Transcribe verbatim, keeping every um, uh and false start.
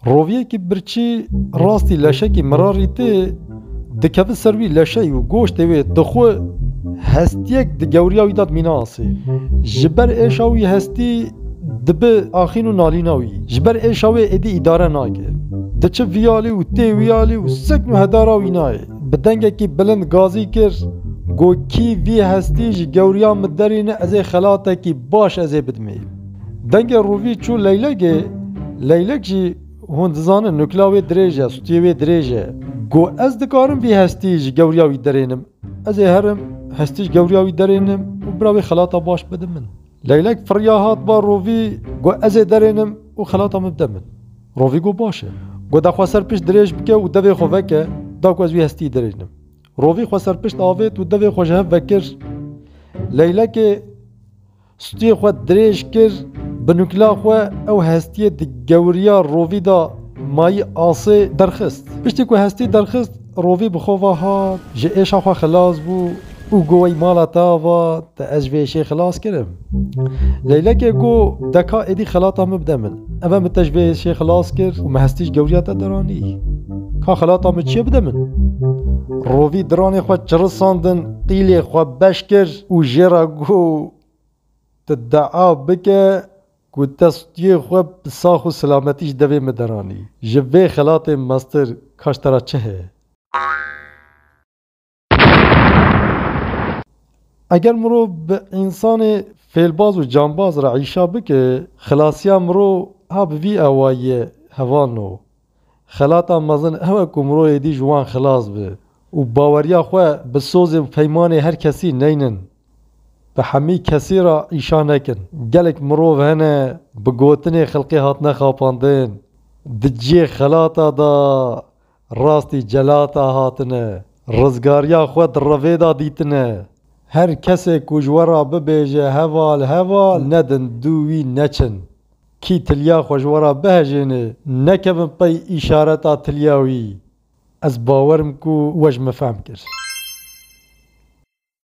Roviyekî birçî rastî leşekî mirarî tê, dikeve ser wî leşeyî û goştê wê dixwe hestiyek di gewriya wî de dimîne asê. Ji ber êşa wî hestî dibe axîn û nalîna wî. Ji ber êşa wê êdî îdare nake. Diçe vî alî û tê wî alî û sekn û hedara wî nayê. Bi dengekî bilind gazî kir, got, "Kî vî hestî ji gewriya min derîne, ez ê xelatekî baş ez ê bidimê." Dengê Rovî çû Leylekê, Leylek jî hûn dizanin nukla wê dirêj e, stûyê wê dirêj e. Got, "Ez dikarim vî hestî ji gewriya wî derênim. Ez ê herim, hestî ji gewriya wî derênim û bira wê xelata baş bide min." Leylek firiya hat ba Rovî, got, "Ez ê derênim û xelata min bide min." Rovî got, "Baş e." Got, "De xwe ser pişt dirêj bike û devê xwe veke, da ku ez wî hestî derênim." Rovî xwe ser pişt avêt û devê xwe ji hev vekir. Leylekê stûyê xwe dirêj kir, bi nukla xwe ew hestiyê di gewriya Rovî de mayî asê derxist. Piştî ku hestî derxist, Rovî bi xwe ve hat, ji êşa xwe xilas bû û got, "Wey mala te ava, te ez ji vê êşê xilas kirim." Leylekê got, "De ka êdî xelata min bide min. Eve min te ji vê êşê xilas kir û min hestî ji gewriya te deranî. Ka xelata min çi ye bide min?" Rovî diranê xwe çirisandin, qîlê xwe beş kir û jê re got, "Tu dua bike ku te stûyê xwe bi sax û selametî ji devê min deranî. Ji vê xelatê mestir ka ji te re çi heye?" Eger mirov bi însanê fêlbaz û cambaz re îşa bike, xilasiya mirov ha bi vî awayî ye, hevalno. Xelata mezin ew e ku mirov êdî ji wan xilas be û baweriya xwe bi sozê û peymanê her kesî neynin. Bi hemî kesî re îşa nekin. Gelek mirov hene bi gotinê xelkê hatine xapandin, di cihê xelata de rastî celata hatine, rizgariya xwe di revê de dîtine. Her kesê ku ji we re bibêje heval, heval, nedin dû wî neçin. Kî tiliya xwe ji we re bihejêne, nekevin pey îşareta tiliya wî. Ez bawer im ku we ji min fehm kir.